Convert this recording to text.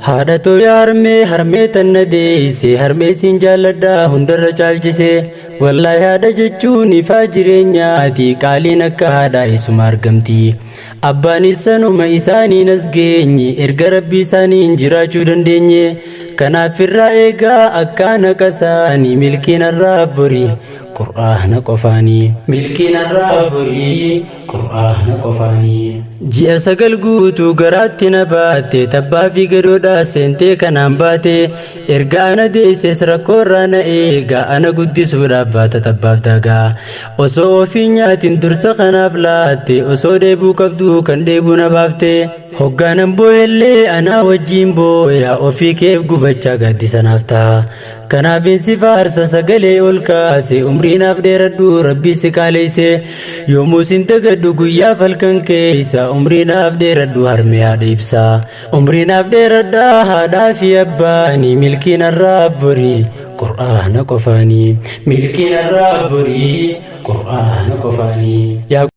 Haadha too yaa harmee harmee tan na deeyse harmee siin jaalladha hundarra caalchise wallaahi haadha jechuun ifaa jireenyaati qaaliin akka haadhaa isuma argamti abbaanis sanuma isaaniin as geenye erga rabbii isaaniin jiraachuu dandeenye kanaaf irraa eegaa akkaan haqa isaanii milkiin har'aaf borii qur'aana qofaanii milkiin har'aaf borii qur'aana qofaanii. Ji'a 9 guutuu garaatti na baatte tabbaa fi gadoodhaa seentee kanaan baate erga ana deesses rakkoo irraa na eega ana guddisuudhaaf baata tabbaaf dagaa osoo ofiin nyaatin dursa kanaaf laatte osoo dheebuu qabduu kan dheebuu na baafte hoggaanan booyellee anaa wajjiin booya ofii keef gubachaa gaaddisa naaf ta'a Kanaafin si faarsa sagalee ol kaase umrii naaf dheeradhu rabbii si qaaleyse yoomuu sin dagadhu guyyaa falkan keeysa umrii naaf dheeradhu harmee haadha ibsaa umrii naaf dheeradha haadhaa fi abbaani milkiin har'aaf borii qur'aana qofaanii milkiin har'aaf borii qur'aana qofaanii. Yaa.